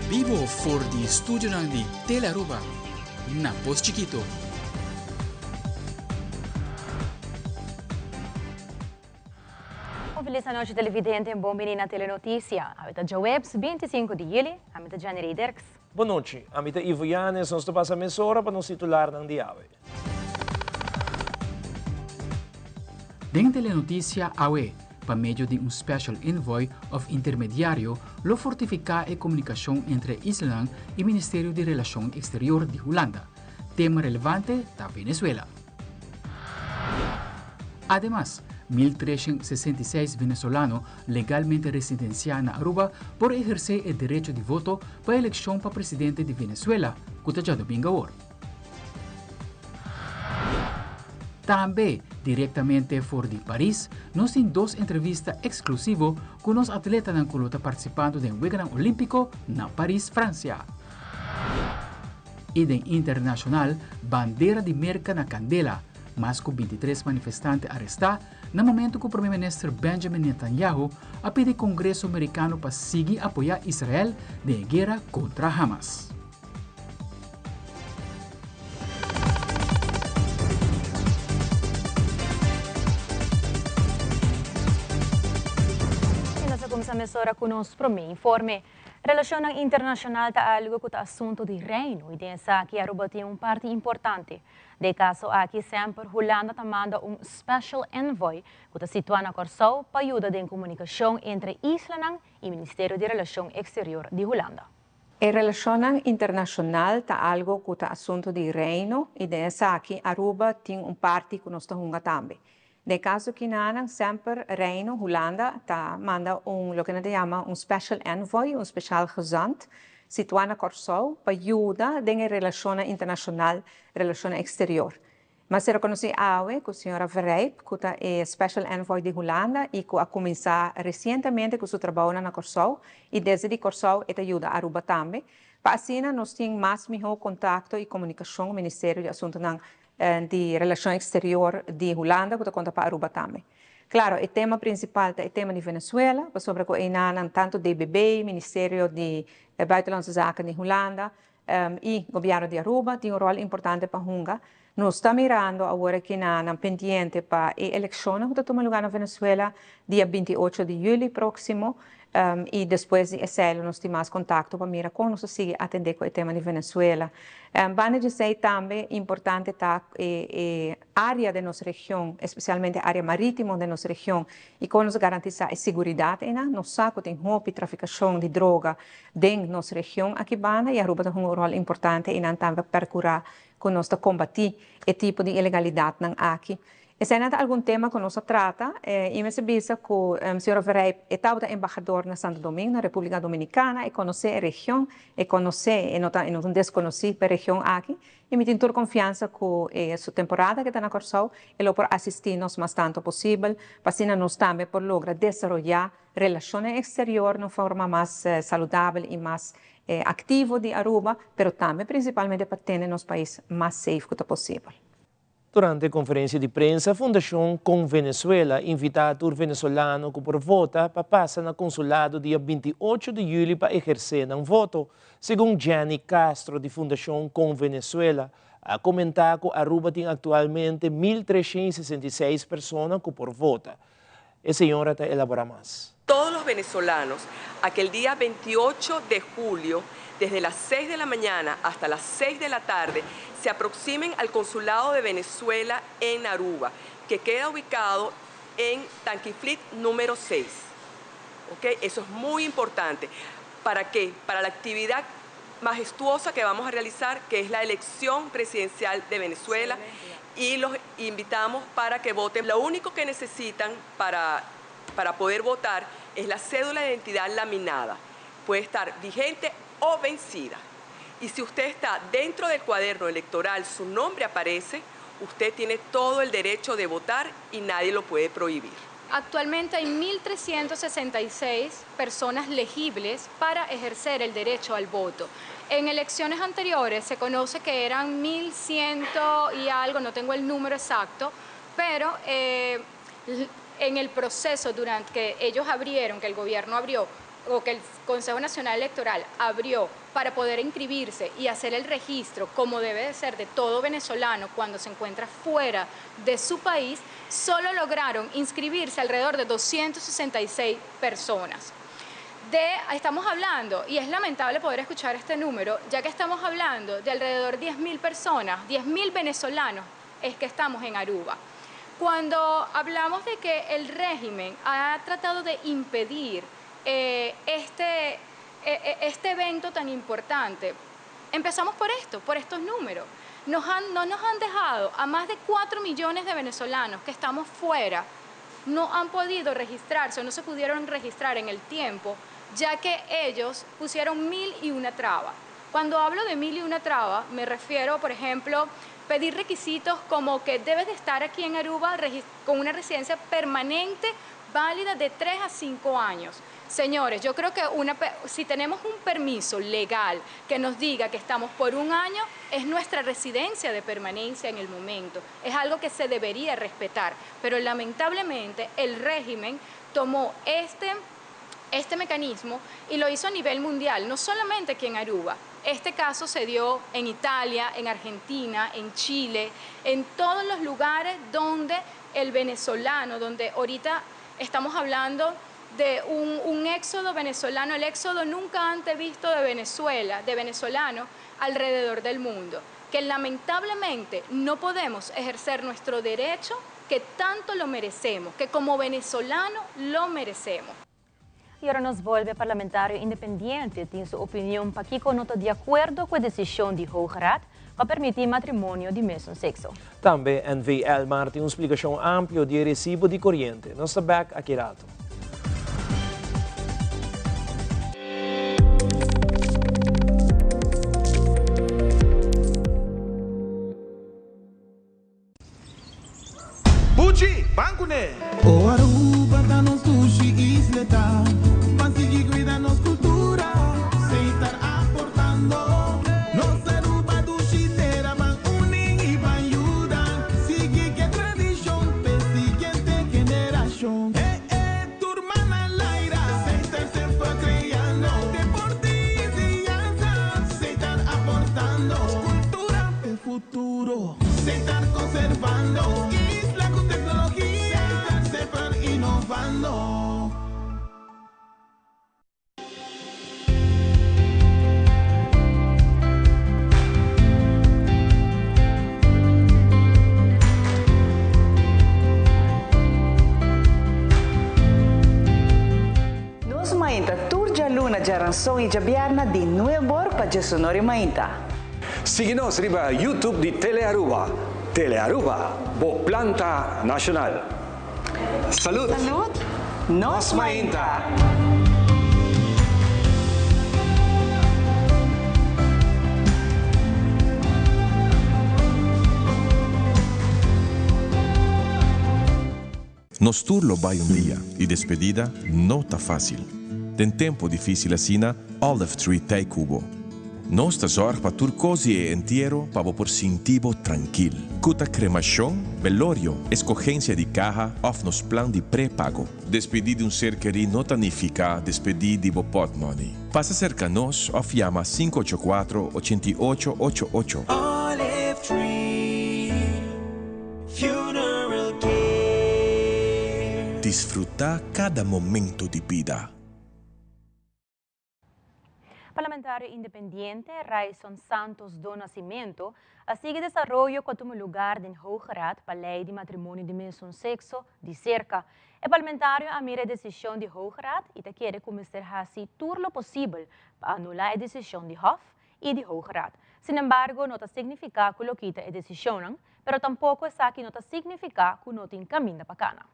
Bibo for di studionan di Telearuba na Pos Chiquito. Un feliz anochi televidente en bon bini na Telenoticia. Awe ta djaweps 25 di juli, ami ta Jenny Dirks. Bon nochi, ami ta Ivo Yanes, nos ta pasa mesora pa nos titularnan di awe. Den Telenoticia awe, pa medio di un special envoy of intermediario lo fortifica e comunicacion entre islanan y Ministerio di Relacion Exterior di Hulanda. Tema relevante ta Venezuela. Ademas, 1366 venezolano legalmente residencia na Aruba por eherce e derecho di voto pa eleccion pa presidente di Venezuela, cu ta djadomingo awor. Tambe, directamente for di Paris, nos tin dos entrevista exclusivo cu nos atletanan cu lo ta participando den Weganan Olimpico na Paris, Francia. Y den internacional, bandera di Merca na candela, mas cu 23 manifestante aresta na momento cu Prome Minister Benjamin Netanyahu a pidi Congreso Mericano pa sigui apoya Israel den e guera contra Hamas. Y nos a cuminsa mesora cu nos prome informe. Relacionnan internacional ta algo cu ta asunto di Reino y den esaki Aruba tin un parti importante. Den e caso aki semper Hulanda ta manda un Special Envoy cu ta situa na Corsou pa yuda den comunicacion entre islanan y Ministerio di Relacion Exterior di Hulanda. E relacionnan internacional ta algo cu ta asunto di Reino y den esaki Aruba tin un parti cu nos ta hunga tambe. Den e caso kinanan semper Reino, Hulanda, ta manda un loke nan ta yama un Special Envoy, un speciaal gezant, situa na Corsou pa yuda den e relacionnan internacional, relacionnan exterior. Mas ser conoci awe cu señora Verrijp, cu ta e Special Envoy di Hulanda y cu a cuminsa recientemente cu su trabounan na Corsou y desde di Corsou e ta yuda Aruba tambe, pa asina nos tin mas miho contacto y comunicacion cu Ministerio di Asuntonan di Relacion Exterior di Hulanda cu ta conta pa Aruba tambe. Claro, e tema principal ta e tema di Venezuela, pasobra cu eynanan tanto DBB, Ministerio di Buitenlandse Zaken di Hulanda, y Gobierno di Aruba tin un rol importante pa hunga. Nos ta mirando awor aki na nan pendiente pa e eleccionnan cu ta tuma lugar na Venezuela dia 28 di juli proximo y despues di esey lo nos tin mas contacto pa mira con nos ta sigui atende cu e tema di Venezuela. Banda di esey tambe importante ta e e area den nos region, especialmente area maritimo den nos region y con nos garantisa e siguridad eynan. Nos sa cu tin hopi traficacion di droga den nos region aki banda y Aruba ta hunga un rol importante eynan tambe pa percura cu nos ta combati e tipo di ilegalidadnan aki. Eseinan ta algun tema cu nos a trata y mester bisa cu señora Verrijp e tabata embahador na Santo Domingo, na Republica Dominicana, e conoce e region, e conoce, e no ta e no ta un desconoci pa e region aki y mi tin tur confiansa cu e su temporada cu ta na Corsou e lo por asisti nos mas tanto posibel pa asina nos tambe por logra desaroya Relacionnan exterior na un forma mas saludabel y mas activo di Aruba, pero tambe principalmente pa tene nos pais mas safe cu ta posibel. Durante conferencia di prensa, Fundacion Con Venezuela invita tur venezolano cu por vota pa pasa na consulado dia 28 di juli pa eherce nan voto, segun Jenny Castro di Fundacion Con Venezuela a comenta cu Aruba tin actualmente 1366 persona cu por vota. E señora ta elabora mas. Todos los venezolanos a que el día 28 de julio, desde las 6 de la mañana hasta las 6 de la tarde, se aproximen al Consulado de Venezuela en Aruba, que queda ubicado en Tanquiflit número 6. ¿Ok? Eso es muy importante. ¿Para qué? Para la actividad majestuosa que vamos a realizar, que es la elección presidencial de Venezuela, y los invitamos para que voten. Lo único que necesitan para, para poder votar es la cédula de identidad laminada. Puede estar vigente o vencida. Y si usted está dentro del cuaderno electoral, su nombre aparece, usted tiene todo el derecho de votar y nadie lo puede prohibir. Actualmente hay 1.366 personas legibles para ejercer el derecho al voto. En elecciones anteriores se conoce que eran 1.100 y algo, no tengo el número exacto, pero eh, en el proceso durante que ellos abrieron, que el gobierno abrió, o que el Consejo Nacional Electoral abrió para poder inscribirse y hacer el registro como debe de ser de todo venezolano cuando se encuentra fuera de su país, solo lograron inscribirse alrededor de 266 personas. De, estamos hablando, y es lamentable poder escuchar este número, ya que estamos hablando de alrededor de 10.000 personas, 10.000 venezolanos es que estamos en Aruba. Cuando hablamos de que el régimen ha tratado de impedir eh, este, eh, este evento tan importante, empezamos por esto, por estos números. Nos han, no nos han dejado a más de 4 millones de venezolanos que estamos fuera, no han podido registrarse o no se pudieron registrar en el tiempo, ya que ellos pusieron mil y una traba. Cuando hablo de mil y una traba, me refiero, por ejemplo, pedir requisitos como que debes de estar aquí en Aruba con una residencia permanente válida de 3 a 5 años. Señores, yo creo que una, si tenemos un permiso legal que nos diga que estamos por un año, es nuestra residencia de permanencia en el momento. Es algo que se debería respetar. Pero lamentablemente el régimen tomó este, este mecanismo y lo hizo a nivel mundial, no solamente aquí en Aruba. Este caso se dio en Italia, en Argentina, en Chile, en todos los lugares donde el venezolano, donde ahorita estamos hablando de un, éxodo venezolano, el éxodo nunca antes visto de Venezuela, de venezolano alrededor del mundo, que lamentablemente no podemos ejercer nuestro derecho que tanto lo merecemos, que como venezolano lo merecemos. Y ora nos bolbe parlamentario independiente tin su opinion pakico no ta di acuerdo cu e decision di Hoge Raad pa permiti matrimonio di mesun sexo. Tambe NV Elmar tin un splicacion amplio di e recibo di coriente. Nos ta bek aki rato. Buchi, ban kuné! O Aruba ta nos dushi isleta, Ban sigui cuida nos cultura, Setar aportando. Nos Aruba dushi tera, Ban uni y ban yuda, Sigui cu e tradicion, p'e siguiente generacion. Eh eh, tur man al aire, Setar semper creando. Deporte y enseñanza, Setar aportando. Cultura p'e futuro, Setar conservando. Isla cu tecnologia, Setar semper innovando. Nos Mainta tur djaluna, djaranson i djabièrnè di nuebor pa djesonor i mainta. Sigui nos riba YouTube di Telearuba. Telearuba, bo planta nacional. Salud! Salud! Nos Mainta! Nos tur lo bai un dia y despedida no ta facil. Den tempo dificil asina, Olive Tree t'ey cu bo. Nos ta zorg pa tur cos di e entiero pa bo por sinti bo trankil. Cu ta cremacion, belorio, escogencia di caha of nos plan di prepago. Despedi di un ser keri no ta nifica despedi di bo potmoney. Pasa cerca nos of yama sinku ocho kuatro, ochenta i ocho, ocho ocho. Olive Tree Funeral Care. Disfruta cada momento di bida. Parlamentario independiente Ryçond Santos do Nascimento a sigui desaroyo cu a tuma lugar den Hoge Raad pa ley di matrimonio di mesun sexo di cerca. E parlamentario a mira e decision di Hoge Raad y ta kere cu mester haci tur lo posibel pa anula e decision di Hof y di Hoge Raad. Sinembargo no ta significa cu lo kita e decisionnan, pero tampoco esaki no ta significa cu no tin caminda pa cana.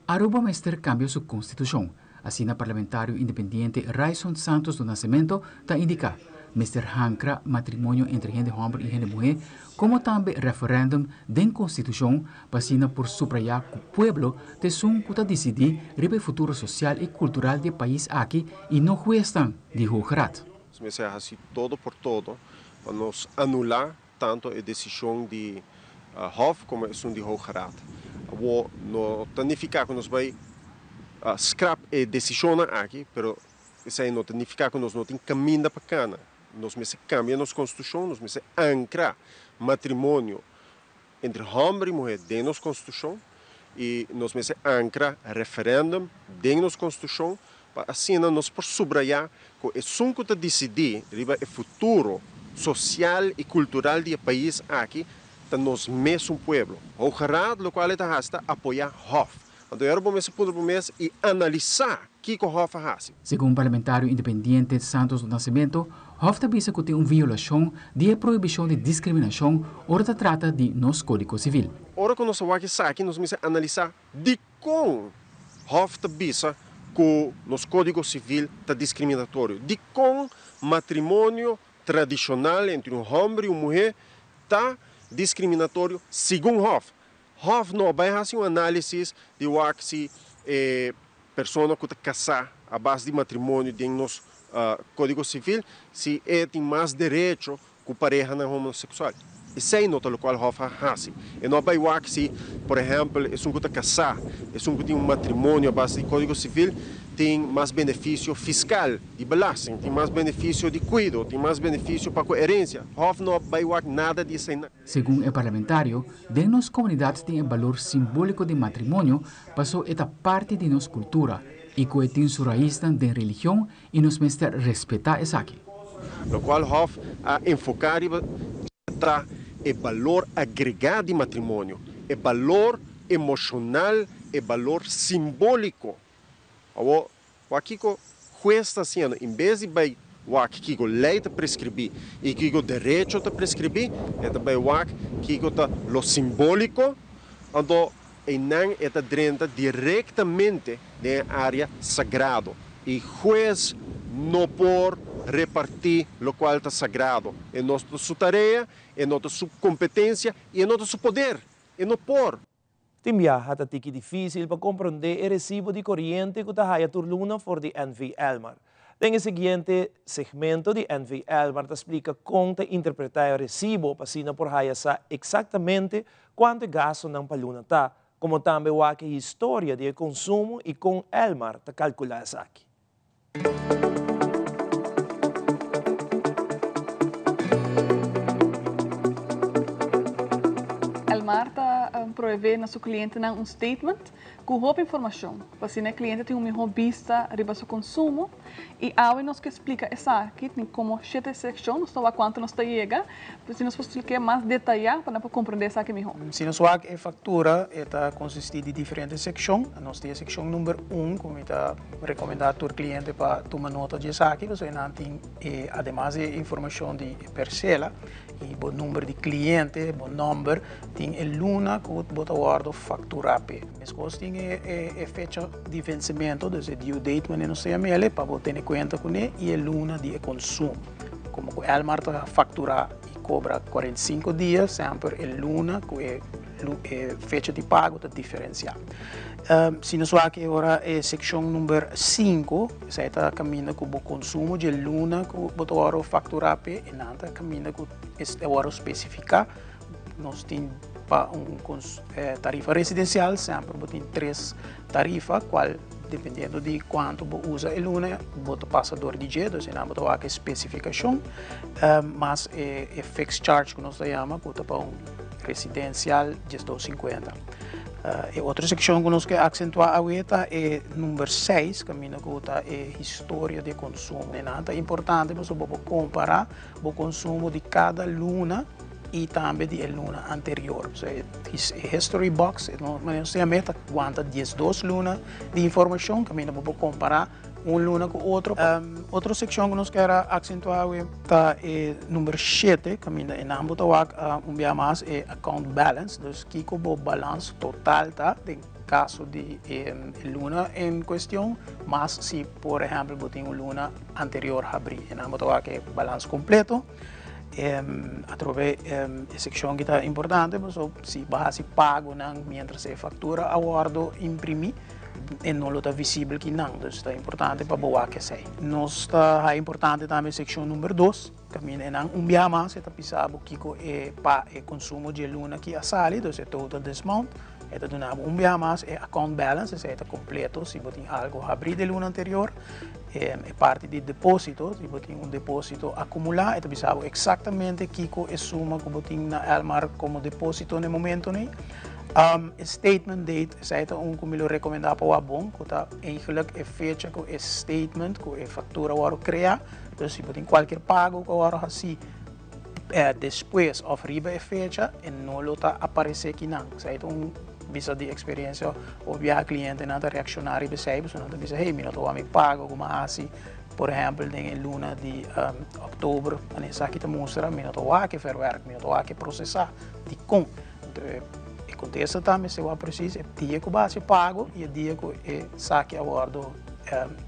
Aruba mester cambia su constitucion, asina parlamentario independiente Ryçond Santos do Nascimento ta indica. mester hankra matrimonio entre hende hòmber i hende muhé, komo tambe referèndum den konstitushon pa asina por subrayá ku pueblo ta esun ku ta disidí riba e futuro sosial i kultural di e pais aki i no huesnan di Hoge Raad. Nos mester hasi todo por todo pa nos anulá tanto e desishon di Hof komo esun di Hoge Raad. Awor no ta nifiká ku nos bai skrap e desishonnan aki, pero esei no ta nifiká ku nos no tin kaminda pa kana. Nos mester kambia nos konstitushon, nos mester ankra matrimonio entre hòmber i muhé den nos konstitushon i nos mester ankra referèndum den nos konstitushon pa asina nos por subrayá ku esun ku ta disidí riba e futuro sosial i kultural di e pais aki ta nos mesun pueblo. Hoge Raad lokual e ta hasi ta apoyá Hof. Anto e ora bo mester puntra bo mes i analisá kiko Hof a hasi. Segun parlamentario independiente Santos do Nascimento, Hof ta bisa ku tin un violashon di e prohibishon di diskriminashon ora ta trata di nos Kódigo Sivil. Ora ku nos a wak esaki nos mester analisá dikon Hof ta bisa ku nos Kódigo Sivil ta diskriminatorio, dikon matrimonio tradishonal entre un hòmber i un muhé ta diskriminatorio segun Hof. Hof no a bai hasi un análisis di wak si e persona ku ta kasá a base di matrimonio den nos Kódigo Sivil, si e tin mas derecho ku parehanan homoseksual. Esei no ta lokual Hof a hasi. E no a bai wak si, por ehèmpel, esun ku ta kasá, esun ku tin un matrimonio a base di Kódigo Sivil, tin mas benefisio fiskal di belasting, tin mas benefisio di kuido, tin mas benefisio pa ku herensia. Hof no a bai wak nada di eseinan. Segun e parlamentario, den nos komunidat tin e balor simbóliko di matrimonio paso e ta parti di nos kultura i ku e tin su raisnan den religion i nos mester respetá esaki. Lokual Hof a enfoká riba ta e balor agregá di matrimonio, e balor emoshonal, e balor simbóliko. Awor, Wak kiko hues ta hasiendo. En bes di bai wak kiko lei ta preskribí i kiko derecho ta preskribí, e ta bai wak kiko ta lo simbóliko, anto einan e ta drenta direktamente den e área sagrado. I hues no por repartí lokual ta sagrado. E no ta su tarea, e no ta su kompetensia i e no ta su poder. E no por. Tin biaha ta tiki difísil pa komprondé e resibo di koriente ku ta haya tur luna for di NV Elmar. Den e siguiente segmento di NV Elmar ta splika kon ta interpretá e resibo pa asina por haya sa eksaktamente kuantu e gastunan pa luna ta, komo tambe wak e historia di e konsumo i kon Elmar ta kalkulá esaki. Elmar ta proveé na su klientenan un statement ku hopi informashon pa asina e kliente tin un mihó bista riba su konsumo i awe nos ke splika esaki tin komo shete sekshon nos ta wak kuantu nos ta yega pero si nos por splik'é mas detayá pa nan por komprondé esaki mihó. Si nos wak e faktura e ta konsistí di diferente sekshon nos tin e sekshon number un ku mi ta Recomenda tur cliente pa tuma nota di esaki pasobra nan tin e ademas di e informacion di e percela y bo number di cliente, bo nomber, tin e luna cu bo ta wordo factura p'e. Mescos tin e fecha di vencimento, dus e due date manera nos ta yam'el, pa bo tene cuenta cune y e luna di e consumo. Como cu Elmar ta factura y cobra 45 dia, semper e luna cu e fecha di pago ta diferencia. Si nos wak e ora e sekshon number sinku, esei ta kaminda ku bo konsumo dje luna ku bo ta wòrdu fakturá p'e, e nan ta kaminda ku ta wòrdu spesifiká. Nos tin pa un tarifa residensial semper bo tin tres tarifa kual dependiendo di kuantu bo usa e luna bo ta pasa dor di dje, dus einan bo ta wak e spesifikashon mas e fixed charge ku nos ta yama ku ta pa un residensial 12,50. E otro sekshon ku nos ke aksentuá awe ta e number seis, kaminda ku ta e historia di e konsumo. Nan ta importante pasobra bo por kompará bo konsumo di kada luna i tambe di e luna anterior. So e history box, manera nos ta yam'é, ta wanta 12 luna di informashon kaminda bo por kompará. Un luna ku otro. Otro sekshon ku nos kier a aksentuá awe ta e number shete, kaminda e nan bo ta wak un bia mas e account balance, dus kiko bo balans total ta den kaso di e luna en kuestion, mas si por ehèmpel bo tin un luna anterior habrí. E nan bo ta wak e balans kompleto. Atrobe e sekshon ki ta importante pasobra si bo hasi pagonan miéntras e faktura a wòrdu imprimí, e no lo ta visibel ki nan, dus ta importante pa bo wak esei. Nos ta haya importante tambe sekshon number dos, kaminda e nan un biaha mas e ta bisa bo kiko e pa e konsumo dje luna ki a sali, dus e total this month, e ta duna bo un biaha mas e account balance, esei ta kompleto si bo tin algo habri di luna anterior, e parti di deposito, si bo tin un deposito akumulá e ta bisa bo eksaktamente kiko e suma ku bo tin na Elmar komo deposito na e momento nei. E statement date, esei ta un ku mi lo rekomendá pa wak bon, ku ta eigenlijk e fecha ku e statement, ku e faktura wòrdu kreá. Dus si bo tin kualkier pago ku a wòrdu hasí despues òf riba e fecha, e no lo ta aparesé kinan. Esei ta un bisa di eksperensia hopi biaha klientenan ta reakshoná riba esei, pasobra nan ta bisa, hey, mi no ta wak mi pago ku mi a hasi, por ehèmpel den e luna di òktober, manera esaki ta mustra, mi no ta wak e verwerk, mi no ta wak e prosesá. Dikon? E kontesta ta mester wak presis e dia ku bo hasi pago i e dia ku e saki a wòrdu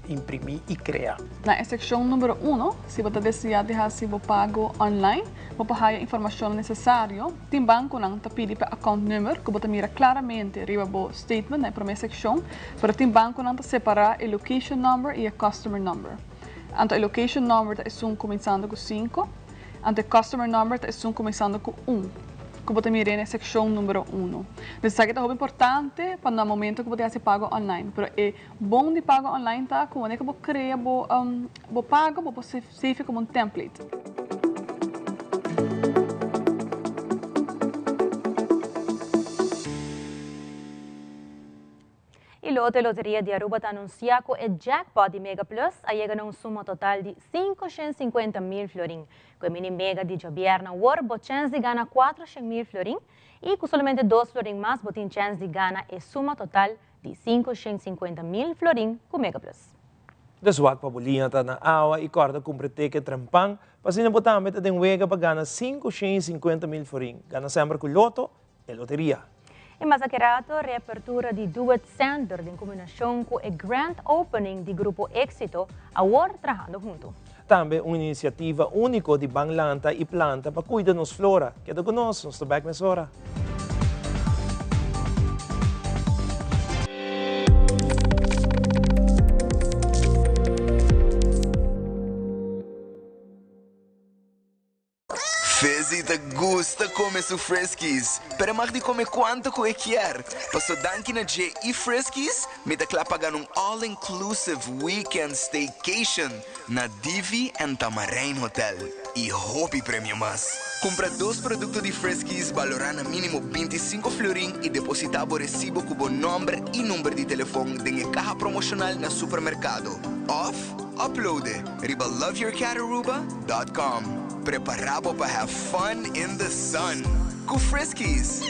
imprimí i kreá. Na e sekshon numero uno, si bo ta deseá di hasi bo pago online, bo por haya informashonnan nesesario. Tin bankonan ta pidi pa account number ku bo ta mira klaramente riba bo statement na e promé sekshon, pero tin bankonan ta separá e location number i e customer number. Anto e location number ta esun kuminsando ku sinku. Anto e customer number ta esun cuminsando cu un, cu bo ta mira na e seccion numero uno. Dus esaki ta hopi importante pa na momento cu bo ta haci pago online. Pero e bon di pago online ta cu wanneer cu bo crea bo bo pago bo por save como un template. Y Loto y Loteria di Aruba ta anuncia cu e jackpot di Mega Plus a yega na un suma total di 550 mil florin. Cu e mini mega di djabierna awor bo chens di gana 400 mil florin y cu solamente dos florin mas bo tin chens di gana e suma total di 550 mil florin cu Mega Plus. Dus wak pa bo liña ta na awa y corda cumpra ticket trempan pa asina bo tambe ta den wega pa gana 550 mil florin. Gana semper cu Loto E loteria. E mas aki rato reapertura di Duet Center den kombinashon ku e grand opening di Grupo Éxito awor trahando huntu. Tambe un inisiativa úniko di Ban Lanta i Planta pa kuida nos flora. Keda ku nos, nos ta bèk mesora. Fizzy ta gusta come su Friskies, pero e mag di come cuanto cu e kier. Paso danki na dje y Friskies, mi ta cla pa gana un all inclusive weekend staycation na Divi and Tamarijn Hotel y hopi premio mas. Cumpra dos producto di Friskies balora na minimo 25 florin y deposita bo recibo cu bo nomber y number di telefon den e caha promocional na supermercado of upload e riba loveyourcataruba.com. Prepara bo pa have fun in the sun cu Friskies!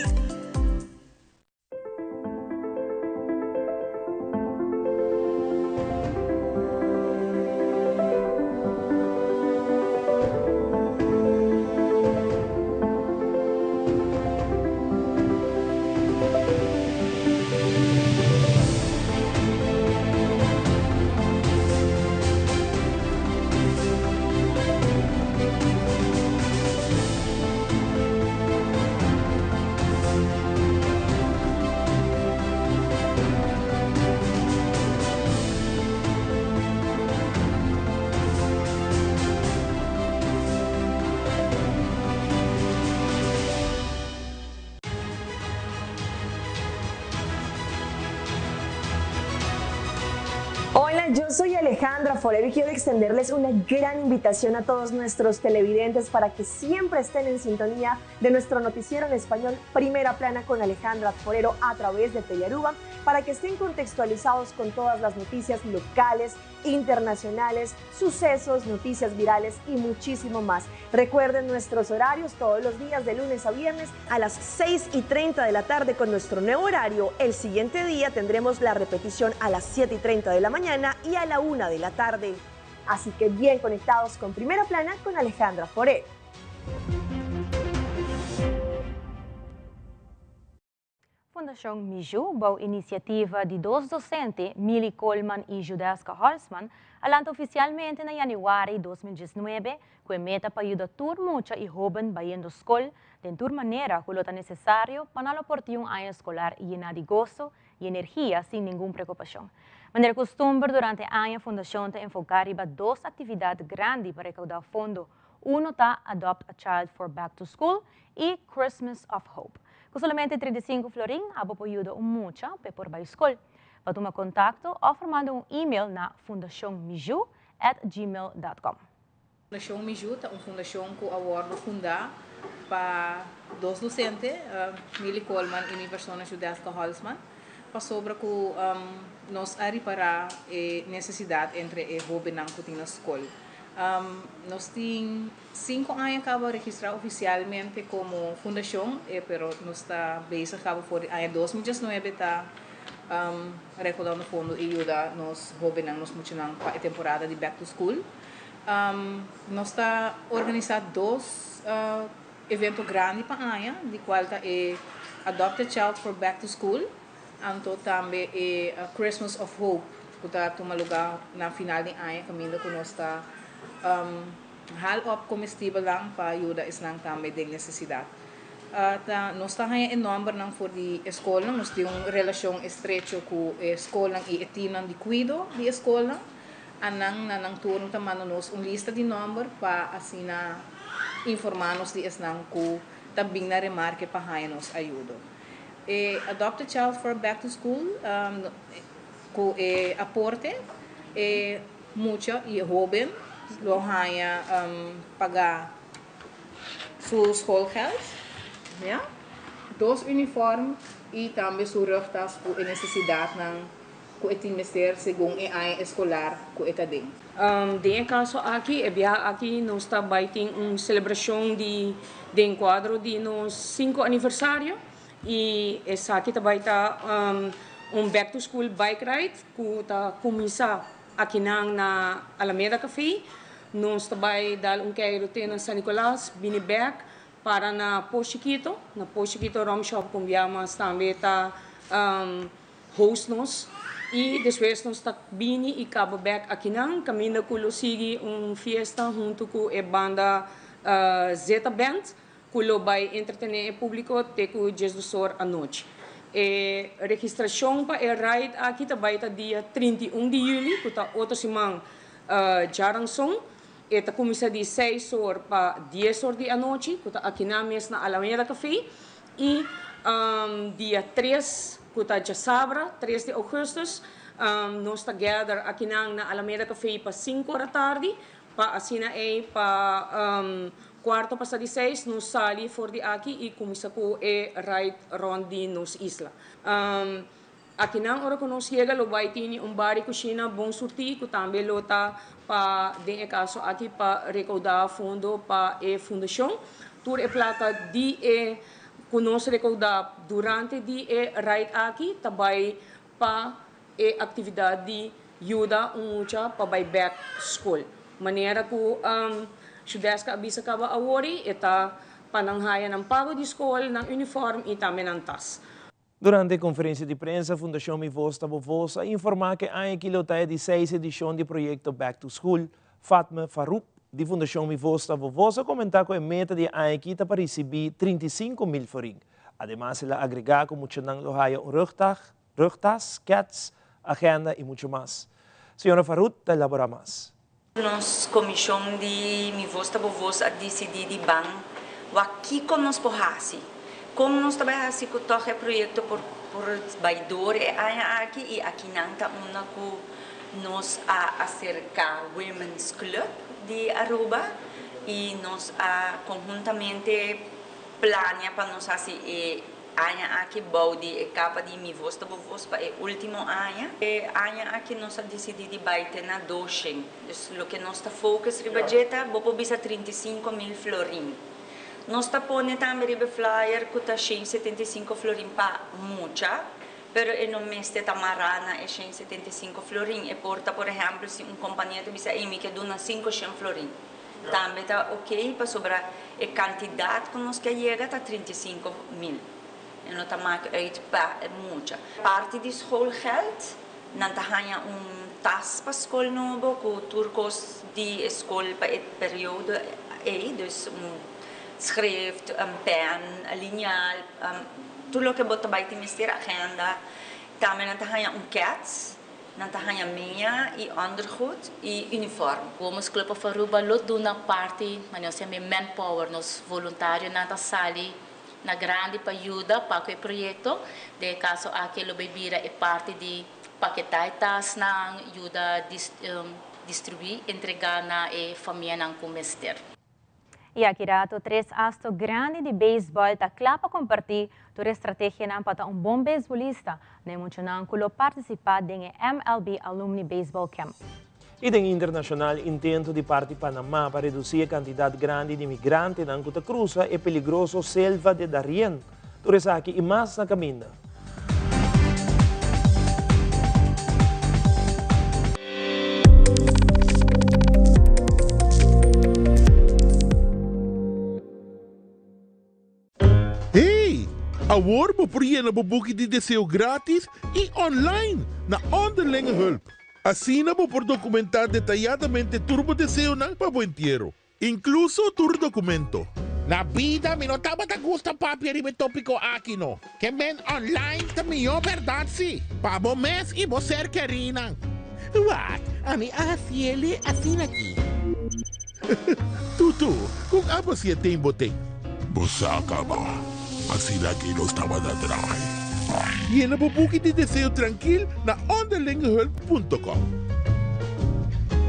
Hola, yo soy Alejandra Forero y quiero extenderles una gran invitación a todos nuestros televidentes para que siempre estén en sintonía de nuestro noticiero en español Primera Plana con Alejandra Forero a través de Telearuba para que estén contextualizados con todas las noticias locales, internacionales, sucesos, noticias virales y muchísimo más. Recuerden nuestros horarios todos los días de lunes a viernes a las 6 y 30 de la tarde con nuestro nuevo horario. El siguiente día tendremos la repetición a las 7 y 30 de la mañana y a la 1 de la tarde. Así que bien conectados con Primera Plana con Alejandra Foré. Fundashon Miju, bou inisiativa di dos dosente, Milly Koolman i Judeska Holsman, a lanta ofisialmente na yanüari 2019 ku e meta pa yuda tur mucha i hóben bayendo skol den tur manera ku lo ta nesesario pa nan lo por tin un aña eskolar yená di goso i energia sin ningun preokupashon. Manera kustumber durante aña fundashon ta enfoká riba dos aktividat grandi pa rekaudá fondo. Uno ta Adopt a Child for Back to School i Christmas of Hope. Ku solamente 35 florin abo por yuda un mucha p'e por bai skol. Pa tuma kontakto òf manda un email na fundashonmiju@gmail.com. Fundashon Miju ta un fundashon ku a wòrdu fundá pa dos dosente, Milly Koolman i mi persona Judeska Holsman, pasobra ku nos a ripará e nesesidat entre e hóbennan ku tin na skol. Nos tin sinku aña kaba registrá ofisialmente komo fundashon, pero nos ta bezig kaba for di aña 2019 ta rekodando fondo i yuda nos hóbennan, nos muchanan pa e temporada di back to school. Nos ta organisá dos evento grandi pa aña, di kual ta e Adopt a Child for Back to School, anto tambe e Christmas of Hope ku ta tuma lugá na final di aña kaminda ku nos ta hal op komestibelnan pa yuda esnan tambe den nesesidat. Ta nos ta haña e nòmbernan for di e skolnan, nos tin un relashon estrecho ku e skolnan i e timnan di kuido di e skolnan. Anan na nan turno ta manda nos un lista di nòmber pa asina informá nos di esnan ku ta bin na remarke pa haña nos ayudo. E Adopt a Child for Back to School ku e aporte e mucha i e hóben lo haña pagá su schoolgeld, ya, dos uniform i tambe su rugtas ku e nesesidatnan ku e tin mester segun e aña eskolar ku e ta den. Den e kaso aki, e biaha aki nos ta bai tin un selebrashon di den kuadro di nos sinku aniversario i esaki ta bai ta un back to school bike ride ku ta kuminsá akinan na Alameda Café. Nos ta bai dal un keiru te na San Nicolas, bini bek para na Pos Chikito. Na Pos Chikito Rum Shop ku biaha mas tambe ta host nos i despues nos ta bini i kaba bek akinan kaminda ku lo sigui un fiesta huntu ku e banda Zeta Band ku lo bai entretené e públiko te ku 12 or anochi. E registrashon pa e ride aki ta bai ta dia 31 di yüli ku ta otro siman djaranson. E ta kuminsá di 6 or pa 10 or di anochi ku ta akinan mes na Alameda Café i dia 3 ku ta djasabra 3 di ougùstùs nos ta gather akinan na Alameda Café pa 5 or atardi pa asina ei pa kuarto pasa di 6 nos sali for di aki i kuminsá ku e ride rònt di nos isla. Akinan ora ku nos yega lo bai tini un bar i kushina bon surtí ku tambe lo ta pa den e kaso aki pa rekoudá fondo pa e fundashon. Tur e plaka di e ku nos rekoudá durante di e ride aki ta bai pa e aktividat di yuda un mucha pa bai bèk skol. Manera ku Shudeska a bisa kaba awor e ta pa nan haya nan pago di skol, nan unifòrm i tambe nan tas. Durante konferensia di prensa, Fundashon Mi Voz Ta Bo Voz a informá ku e aña aki lo ta e di seis edishon di proyekto Back to School. Fatme Farouk di Fundashon Mi Voz Ta Bo Voz a komentá ku e meta di e aña aki ta pa risibí 35,000 florin. Ademas el a agregá ku muchanan lo haya un rugtas, rugtas, kèts, agenda i muchu mas. Señora Farouk ta elaborá mas. Nos komishon di Mi Voz Ta Bo Voz a disidí di ban wak kiko nos por hasi, kon nos ta bai hasi ku tòg e proyekto por por bai dor e aña aki i akinan ta unda ku nos a aserká Women's Club di Aruba i nos a konhuntamente plania pa nos hasi e. aña aki bou di e kapa di Mi Vos Ta Bo Vos pa e último aña. E aña aki nos a disidí di bai te na doshen. Dus loke nos ta focus riba dje ta bo por bisa 35.000 florin. Nos ta pone tambe riba e flyer ku ta 175 florin pa mucha, pero e no mester ta mará na e 175 florin. E por ta por ehèmpel si un kompania ta bisa ey mi ke duna 500 florin. Tambe ta ok pasobra e kantidat ku nos ke yega ta 35.000. E no ta mak uit pa e mucha. Parti di schoolgeld nan ta haña un tas pa skol nobo ku tur kos di e skol pa e periodo ei, dus un schrift, un pen, liniaal, tur loke bo ta bai tin mester, agenda. Tambe nan ta haña un kets. Nan ta haña mea i ondergoed i uniform. Women's Club of Aruba lo duna parti, manera nos yama e manpower, nos voluntarionan ta sali na grandi pa yuda pa ku e proyekto. Den e kaso aki lo bay bira e parti di paketá e tasnan, yuda distribuí, entregá na e famianan ku mester. Y aki rato tres asto grandi di beisbol ta cla pa comparti tur e strategianan pa ta un bon beisbolista na e muchanan cu lo participa den e MLB Alumni Baseball Camp. Y den internacional intento di parti Panama pa reduci e cantidad grandi di migrantenan cu ta cruza e peligroso Selva de Darien. Tur esaki y mas na caminda. Hey! Awor bo por yena bo buki di deseo gratis y online na Onderlinge Hulp. Asina bo por documenta detayadamente tur bo deseonan pa bo entiero. Inkluso tur dokumento. Na bida mi no tabata gusta papia riba e topiko aki no. Ke men online ta mihó bèrdat si, pa bo mes i bo ser kerínan. Wak, ami a hasiele asina aki. Tutu, kon abo si e ten bo ten? Bo sa kaba, asina aki nos tabata draai. Yena bo buki di deseo trankil na onderlingehulp punto com.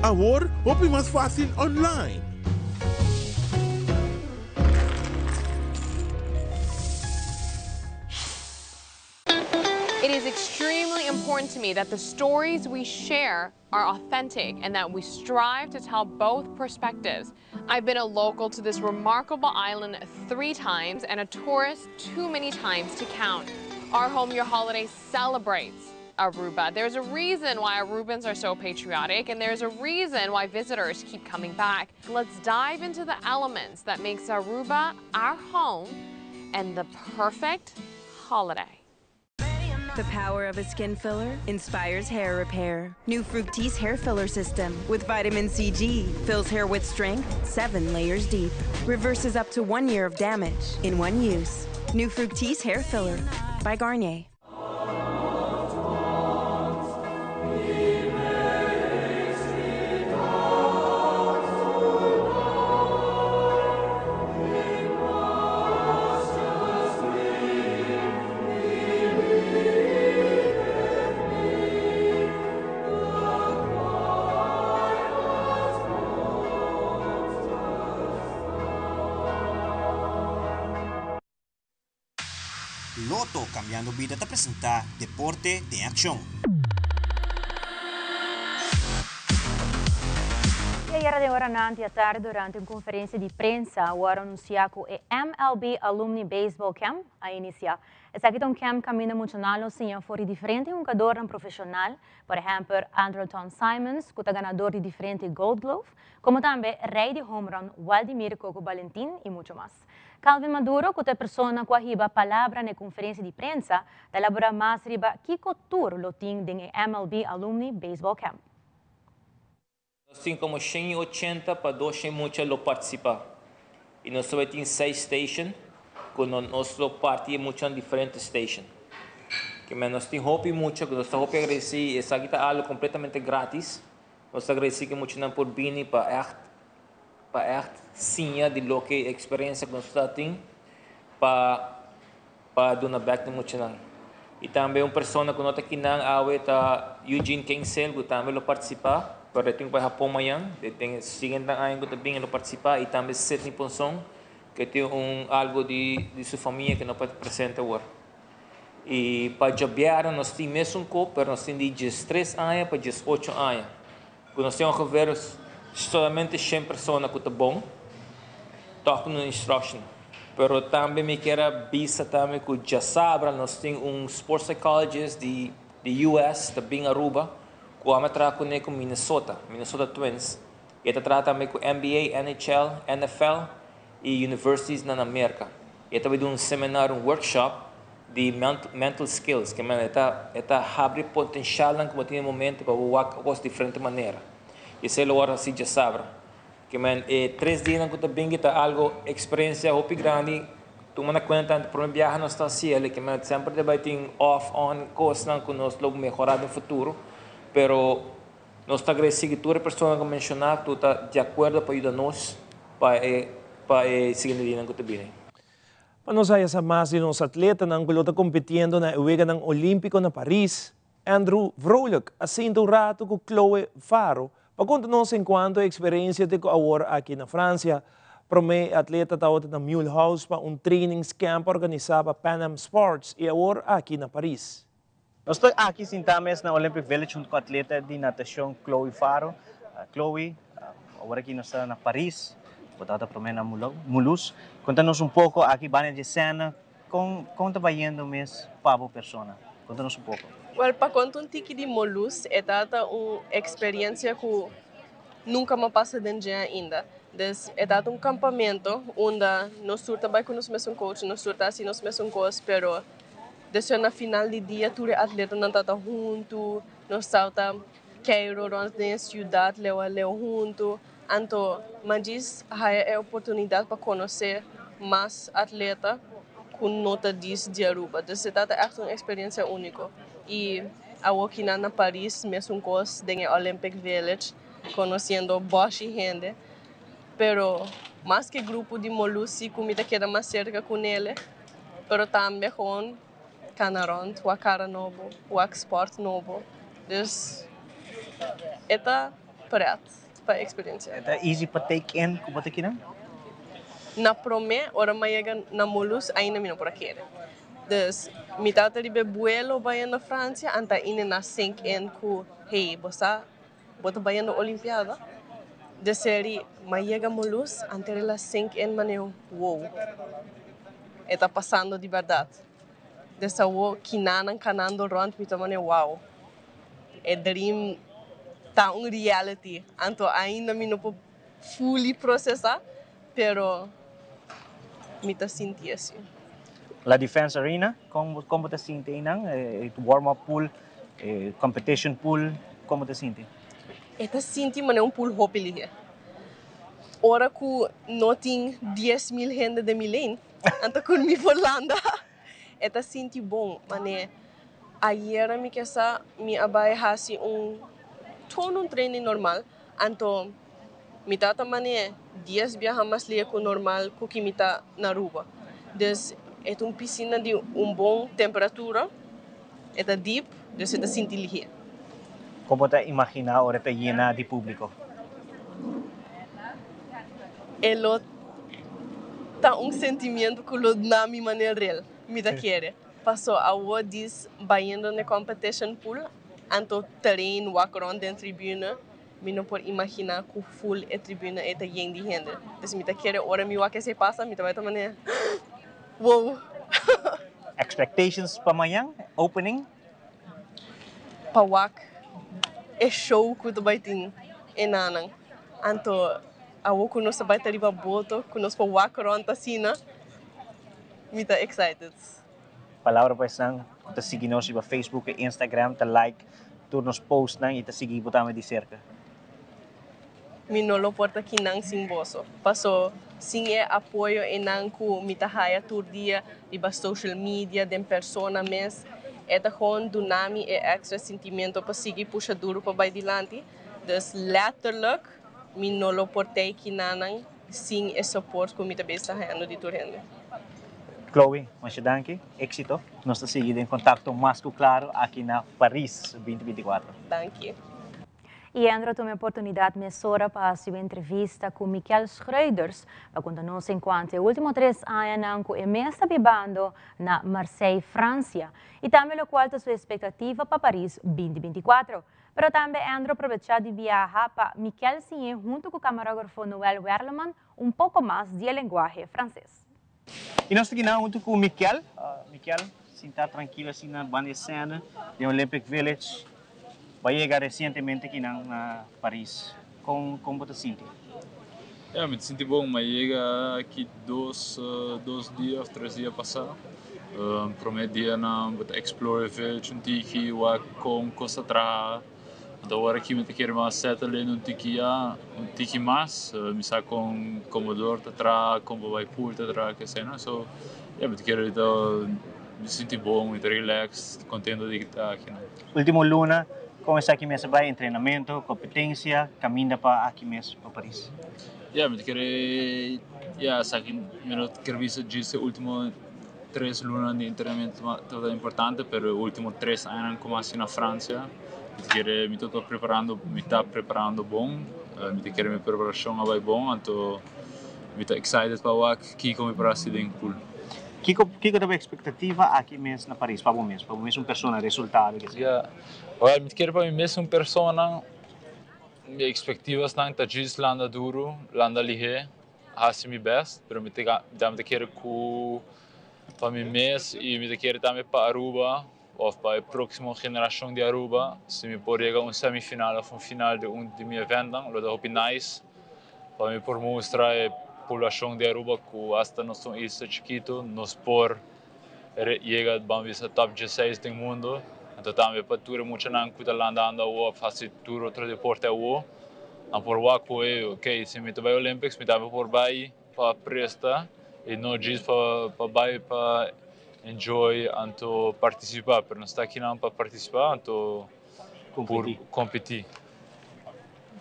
Awor hopi mas fácil online. It is extremely important to me that the stories we share are authentic and that we strive to tell both perspectives. I've been a local to this remarkable island three times and a tourist too many times to count. Our Home Your Holiday celebrates Aruba. There's a reason why Arubans are so patriotic and there's a reason why visitors keep coming back. Let's dive into the elements that makes Aruba our home and the perfect holiday. The power of a skin filler inspires hair repair. New Fructis hair filler system with vitamin CG fills hair with strength seven layers deep. Reverses up to one year of damage in one use. New Fructis hair filler by Garnier. Lotto Cambiando Bida ta presenta Deporte den Accion. Y ayera den oranan di atardi durante un conferencia di prensa a worde anuncia cu e MLB Alumni Baseball Camp a inicia. Esaki ta un camp caminda muchanan lo siña for di diferente hungadornan profesional, por ehempel Andrelton Simmons cu ta ganador di diferente Gold Glove, como tambe rey di homerun Waldimir Coco Balentin y mucho mas. Calvin Maduro, cu ta e persona cu a hiba palabra na e conferencia di prensa, ta elabora mas riba kico tur lo tin den e MLB Alumni Baseball Camp. Nos tin como 180 pa 200 mucha lo participa y nos ta bay tin seis station cu nos lo parti e mucha na diferente station. Kimen nos tin hopi mucha cu nos ta hopi agradeci, esaki ta algo completamente gratis, nos ta agradeci cu e muchanan por bini pa echt pa echt siña di loke e experiencia cu nos ta tin pa pa duna bek na muchanan. Y tambe un persona cu no ta kinan awe ta Eugene Kingsale cu tambe lo participa, pero e tin cu bay Japon mañan, den e siguiente aña cu ta bin e lo participa y tambe Sidney Ponson. ku tin un algu di di su famia ku no por ta presente awor. I pa djabièrnè nos tin mesun kop pero nos tin di 13 aña pa 18 aña. Ku nos tin ongeveer solamente 100 persona ku ta bon, tòg ku nos instruction. Pero tambe mi kier a bisa tambe ku djasabra nos tin un sport psychologist di di US ta bin Aruba ku ame traha kuné ku Minnesota, Minnesota Twins. E ta traha tambe ku NBA, NHL, NFL i universities nan na Merka. E ta bai duna un seminar, un workshop di mental skills, ke manera e ta e ta habri potenshalnan ku bo tin den momento pa bo wak kos diferente manera. I esei lo wòrdu hasi djasabra. Ke men e tres dianan ku ta bingi ta algu eksperensia hopi grandi. Tuma na kuenta anto prome biaha nos ta hasi el, ke men semper ta bai tin off on kosnan ku nos lo mehorá den futuro, pero Nos ta agradeci cu tur e persona cu a menciona cu ta di acuerdo pa yuda nos pa e pa e siguiente dianan cu ta bini. Pa nos haya sa mas di nos atletanan cu lo ta competiendo na e Weganan Olimpico na Paris, Andrew Vrolijk a sinta un rato cu Chloe Faro pa conta nos encuanto e experiencia te cu awor aki na Francia. Prome e atleta tabata na Mulhouse pa un trainingscamp organisa pa Pan Am Sports y awor aki na Paris. Nos ta aki sintá mes na Olympic Village huntu ku atleta di natashon Chloe Faro. Chloe, awor aki nos ta na Paris, bo tabata promé na Mulhouse. Konta nos un poko aki banda di esena, kon kon ta bayendo mes pa bo persona? Konta nos un poko. Wèl, pa konta un tiki di Mulhouse, e tabata un eksperensia ku nunka mi a pasa den dje ainda. Des, e tabata un kampamento unda nos tur ta bai ku nos mesun coach, nos tur ta hasi nos mesun kos, pero Despues na final di dia tur e atletanan tabata huntu, nos tabata keiro rond den e ciudad leu a leu huntu. Anto mi a djis haya e oportunidad pa conoce mas atleta cu no ta djis di Aruba. Dus e tabata echt un experiencia unico. Y awo kinan na Paris mesun cos den e Olympic Village conociendo boshi hende. Pero mas ke grupo di Molusi cu mi ta keda mas cerca cu nele. Pero tambe gewoon cana rond, wak cara nobo, wak sport nobo. Dus e ta pret pa experiencia. E ta easy pa take in cu bo ta kinan? Na prome ora mi a yega na Mulhouse ainda mi no por a kere. Dus mi tabata riba e buelo bayendo Francia anta ainda na sink in cu hey bo sa Bo ta bayendo Olimpiada? De seri Ma yega Mulhouse anter el a sink in maneo wow e ta pasando di berdad. Des awo kinanan kanando rond mi ta maneo wow e dream ta un reality anto ainda mi no por fully procesa pero mi ta sinti asi. La Defense Arena, kon kon bo ta sinti einan? E warm up pool, e competition pool, kon bo ta sinti? E ta sinti manera un pool hopi lihe. Ora ku no tin 10,000 hende den mi lane, anto ku mi por landa. E ta sinti bon, mane ayera mi ke sa mi a bai hasi un gewoon un training normal, anto Mi tata man'é dies biaha mas lia ku normal ku ki mi ta na Aruba. Dus e ta un pisina di un bon temperatura, e ta dip, dus e ta sinti lihé. Kon bo ta imaginá ora e ta yena di públiko? E lo ta un sentimiento ku lo duna mi manera rel, mi ta kere. Paso awor dis bayendo n'e competition pool, anto terrein wak rond den tribune. Mi no por imaginá ku ful e tribuna ei ta yen di hende. Pues mi ta kere ora mi wak esei pasa, mi ta bai ta manera, Wow! Expectations pa mañan, opening? Pa wak e show ku ta bai tin e nanan. Anto awor ku nos ta bai ta riba boto, ku nos por wak rònt asina, mi ta excited. Palabra pa esnan ku ta sigui nos riba Facebook i Instagram ta like tur nos postnan i ta sigui bo tambe di serka. Mi no lo por ta kinan sin boso, paso sin e apoyo einan ku mi ta haya tur dia riba social media, den persona mes, e ta gewoon duna mi e extra sentimiento pa sigui pusha duru pa bai dilanti. Dus letterlijk mi no lo por tei kinanan sin e support ku mi ta bes ta hayando di tur hende. Chloe, masha danki. Éxito. Nos ta sigui den contacto mas cu claro aki na Paris 2024. Danki. I Andrew a tuma e oportunidat mesora pa hasi un entrevista ku Michiel Schreuders pa konta nos enkuanto e último tres añanan ku e mes ta bibando na Marseille, Fransia, i tambe lokual ta su espektativa pa Paris 2024. Pero tambe Andrew a probechá di biaha pa Michiel siñ'é huntu ku kamarógrafo Noël Werleman un poko mas di e lenguahe franses. I nos ta kina huntu ku Michiel. Michiel, sinta trankil asina banda e sène den Olympic Village. Bo a yega resientemente kinan na Paris. Kon kon bo ta sinti? Ya, mi ta sinti bon. Mi a yega aki dos dos dia òf tres dia pasá. Promé dianan bo ta explore e village un tiki, wak kon kos ta traha. Anto awor aki mi ta kere mas settle in un tiki ya, un tiki mas. Mi sa kon Commodore ta traha, kon bo bai pool ta traha, kesena. So, ya, mi ta kere ahorita mi sinti bon, mi ta relax, kontento di ta aki nan. Ultimo luna, kon esaki mes a bai? Entrenamento, kompetensia, kaminda pa aki mes pa Paris? Ya, mi ta kere, ya, esaki mi no kere bisa djis e ultimo Tres lunanan di entrenamentu tabata importante, pero e ultimo tres añanan ku mi hasi na Fransia, mi ta kere mi tabata preparando, mi ta preparando bon, mi ta kere mi preparashon a bai bon, anto mi ta excited pa wak kiko mi por hasi den pool. Kiko kiko ta bo ekspektativa aki mes na Paris pa bo mes, pa bo mes un persona, resultado ke sea? Ya, well mi ta kere pa mi mes un persona, mi ekspektivasnan ta djis landa duru, landa lihé. Hasi mi best, pero mi ta mi ta kere ku pa mi mes i mi ta kere tambe pa Aruba of pa e proksimo generashon di Aruba, si mi por yega un semifinal of un final di un di mi eventnan lo ta hopi nice pa mi por mustra e poblashon di Aruba ku asta nos ta un isla chikitu nos por yega ban bisa top dieseis den mundo, anto tambe pa tur e muchanan ku ta landando awo of hasi tur otro deporte awo. Nan por wak ku e, ok, si mi ta bai Olympics mi tambe por bai pa presta i no djis pa pa bai pa enjoy anto partisipá, pero nos ta akinan pa partisipá anto por kompetí.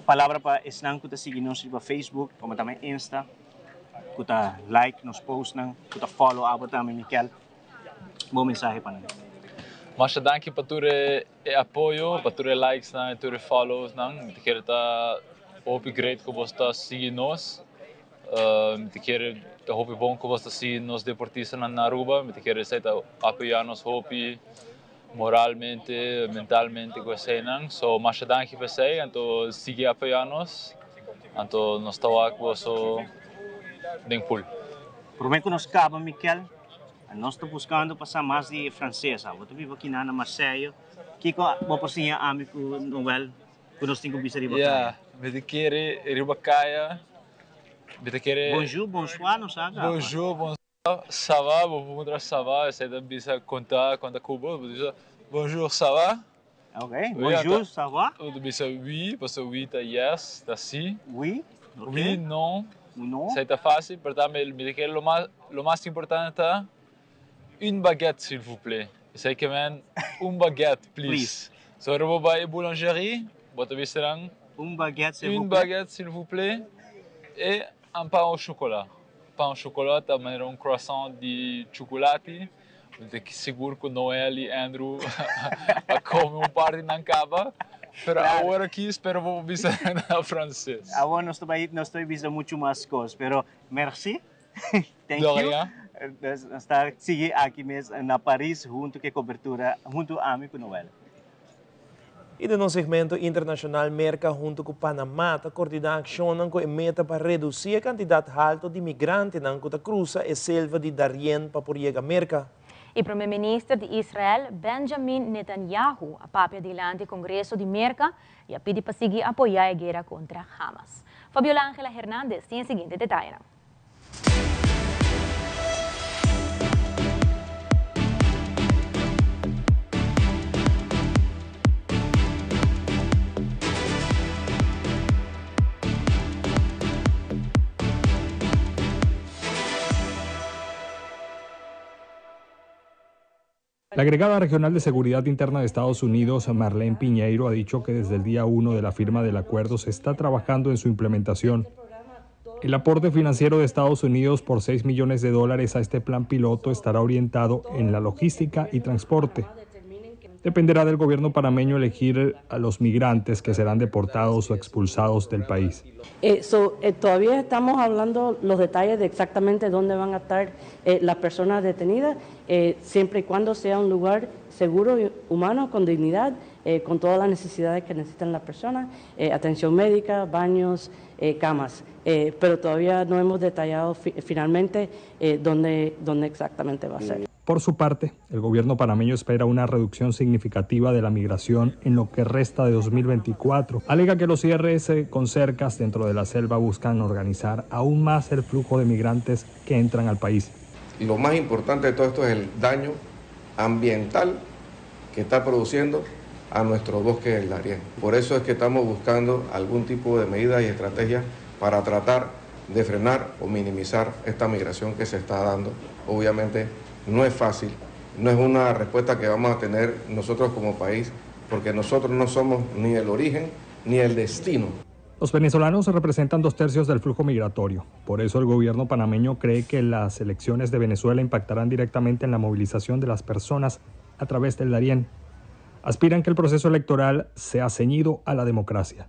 Palabra pa esnan ku ta sigui nos riba Facebook komo tambe Insta ku ta like nos postnan ku ta follow abo tambe Mikel bo mensahe pa nan. Masha danki pa tur e E apoyo pa tur e likes nan y tur e follows nan. Mi ta kere ta hopi great cu bos ta sigui nos. Mi ta kere ta hopi bon cu bos ta sigui nos deportistanan na Aruba. Mi ta kere esey ta apoya nos hopi moralmente, mentalmente cu eseynan. So masha danki pa esey. Anto sigui apoya nos. Anto nos ta wak boso den pool. Prome cu nos caba Mikel, Nos ta buscando pa sa mas di e frances. Abo ta biba kinan na Marseille. Kico bo por siña ami cu Noel cu nos tin cu bisa riba caya? Ya, mi ta kere riba caya, mi ta kere. Bonjour, bonsoir no sa caba. Bonjour, bonsoir, ça va, bo por puntra ça va, esey ta bisa con ta, con ta cu bo, bo ta bisa bonjour, ça va? Ok, bonjour, ça va? Bo ta bisa oui, pasobra oui ta yes, ta si. Oui, ok. Oui, non. Non. Esei ta fácil, pero tambe mi ta kere lo mas, lo mas importante ta un baguette s'il vous plaît. Esei ke men un baguette, please. So ora bo bai e boulangerie, bo ta bisa nan. Un baguette s'il vous Un plaît. baguette s'il vous plaît e un pain au chocolat. Pain au chocolat ta manera un croissant di chuculati. Mi ta sigur ku Noel i Andrew a kome un par di nan kaba, pero awor aki spero bo por bisa na franses. Awor nos ta bai nos ta bai bisa muchu mas kos, pero merci, thank you. Nos ta sigui aki mes na Paris huntu ku e kobertura, huntu ami ku Noel. I den nos segmento internashonal Merka huntu ku Panama ta kordiná akshonnan ku e meta pa redusí e kantidat halto di migrantenan ku ta krusa e selva di Darien pa por yega Merka. E prome minister di Israel, Benjamin Netanyahu, a papia dilanti Congreso di Merka i a pidi pa sigui apoyá e guera kontra Hamas. Fabiola Angela Hernandez tin e siguiente detayenan. La agregada regional de Seguridad Interna de Estados Unidos, Marlene Piñeiro, ha dicho que desde el día 1 de la firma del acuerdo se está trabajando en su implementación. El aporte financiero de Estados Unidos por 6 millones de dólares a este plan piloto estará orientado en la logística y transporte. Dependerá del gobierno panameño elegir a los migrantes que serán deportados o expulsados del país. Eh, eh, todavía estamos hablando los detalles de exactamente dónde van a estar eh, las personas detenidas, siempre y cuando sea un lugar seguro y humano, con dignidad, con todas las necesidades que necesitan las personas, atención médica, baños, camas. pero todavía no hemos detallado finalmente dónde, dónde exactamente va a ser. Por su parte, el gobierno panameño espera una reducción significativa de la migración en lo que resta de 2024. Alega que los cierres eh, con cercas dentro de la selva buscan organizar aún más el flujo de migrantes que entran al país. Lo más importante de todo esto es el daño ambiental que está produciendo a nuestro bosque del Darién. Por eso es que estamos buscando algún tipo de medida y estrategia para tratar de frenar o minimizar esta migración que se está dando. Obviamente no es fácil, no es una respuesta que vamos a tener nosotros como país, porque nosotros no somos ni el origen ni el destino. Los venezolanos representan dos tercios del flujo migratorio. Por eso el gobierno panameño cree que las elecciones de Venezuela impactarán directamente en la movilización de las personas a través del Darién. Aspiran que el proceso electoral sea ceñido a la democracia.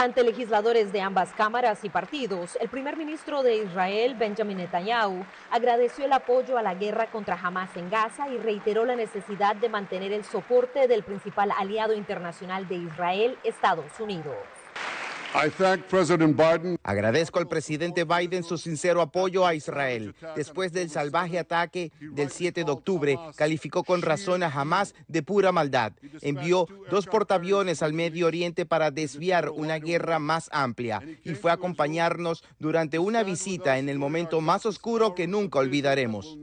Ante legisladores de ambas cámaras y partidos, el primer ministro de Israel, Benjamin Netanyahu, agradeció el apoyo a la guerra contra Hamas en Gaza y reiteró la necesidad de mantener el soporte del principal aliado internacional de Israel, Estados Unidos. Agradezco al presidente Biden su sincero apoyo a Israel. Después del salvaje ataque del 7 de octubre, calificó con razón a Hamas de pura maldad. Envió dos portaaviones al Medio Oriente para desviar una guerra más amplia y fue a acompañarnos durante una visita en el momento más oscuro que nunca olvidaremos.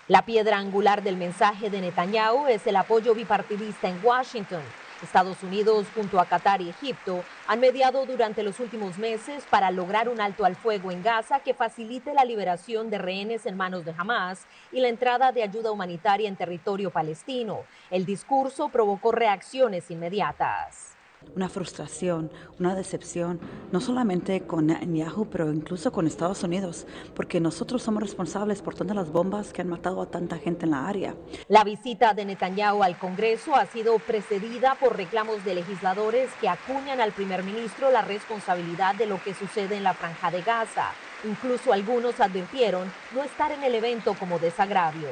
La piedra angular del mensaje de Netanyahu es el apoyo bipartidista en Washington. Estados Unidos, junto a Qatar y Egipto, han mediado durante los últimos meses para lograr un alto al fuego en Gaza que facilite la liberación de rehenes en manos de Hamas y la entrada de ayuda humanitaria en territorio palestino. El discurso provocó reacciones inmediatas una frustración, una decepción, no solamente con Netanyahu, pero incluso con Estados Unidos, porque nosotros somos responsables por todas las bombas que han matado a tanta gente en la área. La visita de Netanyahu al Congreso ha sido precedida por reclamos de legisladores que acuñan al primer ministro la responsabilidad de lo que sucede en la franja de Gaza. Incluso algunos advirtieron no estar en el evento como desagravio.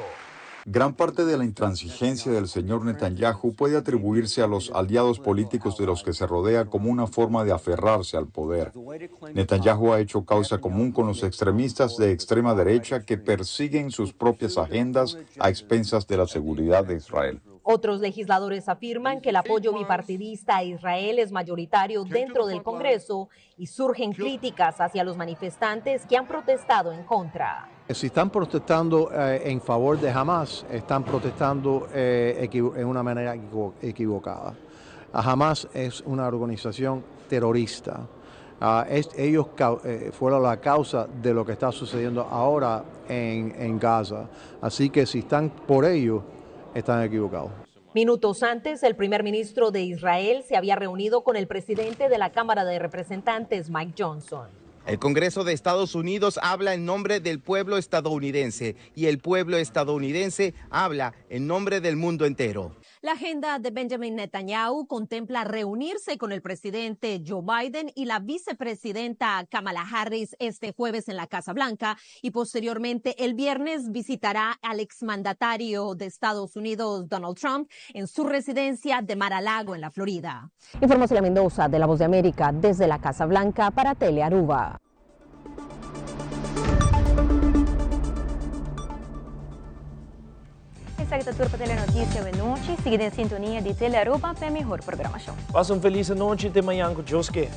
Gran parte de la intransigencia del señor Netanyahu puede atribuirse a los aliados políticos de los que se rodea como una forma de aferrarse al poder. Netanyahu ha hecho causa común con los extremistas de extrema derecha que persiguen sus propias agendas a expensas de la seguridad de Israel. Otros legisladores afirman que el apoyo bipartidista a Israel es mayoritario dentro del Congreso y surgen críticas hacia los manifestantes que han protestado en contra. Si están protestando eh, en favor de Hamas, están protestando eh, en una manera equivocada. Hamas es una organización terrorista. Ah, ellos eh, fueron la causa de lo que está sucediendo ahora en, en Gaza. Así que si están por ello, están equivocados. Minutos antes, el primer ministro de Israel se había reunido con el presidente de la Cámara de Representantes, Mike Johnson. El Congreso de Estados Unidos habla en nombre del pueblo estadounidense y el pueblo estadounidense habla en nombre del mundo entero. La agenda de Benjamin Netanyahu contempla reunirse con el presidente Joe Biden y la vicepresidenta Kamala Harris este jueves en la Casa Blanca y posteriormente el viernes visitará al exmandatario de Estados Unidos Donald Trump en su residencia de Mar-a-Lago en la Florida. Informó Celia Mendoza de La Voz de América desde la Casa Blanca para Telearuba. Esaki ta tur pa Telenoticia awe nochi. Sigui den sintonia di Telearuba pa e mihor programacion. Pasa un feliz anochi te mañan cu Dios ke.